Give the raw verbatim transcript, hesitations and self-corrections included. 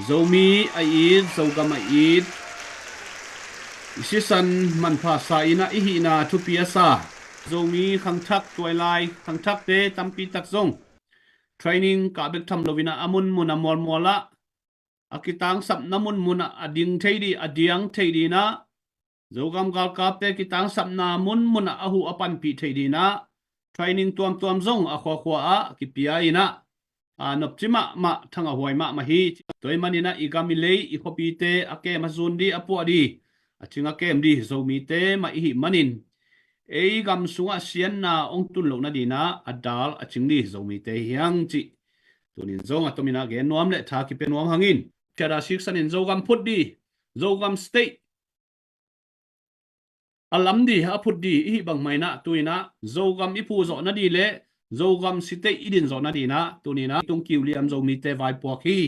Zomi a it, Zogam a it, i sisan manpha sa in ah i hihna thupi a sa Zomi khangthak, tuailai khangthakte tampi tak zong training kah bek tham lo in ah a munmun a mualmual ah, a kitangsapna munmun ah a ding thei dih, a diang thei dih in ah, Zogam galkapte kitangsapna munmun ah a huh a panpih thei dih in ah, training tuamtuam zong a khuakhua ah kipia in ah, a nopci mahmah, thangahhuai mahmah hi. Tua ahih manin ah i gam i lei, i khuapite a kem a zun dih, a puah dih, a cing a kem dih Zomite mah i hih manin, ei gam sungah siatna hong tun loh nading in ah a dal a cing dih Zomite hi hang cih tuni in zong a tomin ah gen nuam le tha kipia nuam hang in. Phiat a siksan in Zogam phut dih, Zogam State a lam dih, a phut dih i hih bang mah in ah, tu in ah Zogam i phu zawh nading le Zogam State i din zawh nading in ah tuni in ah tung kiu liam Zomite vaipuak hi.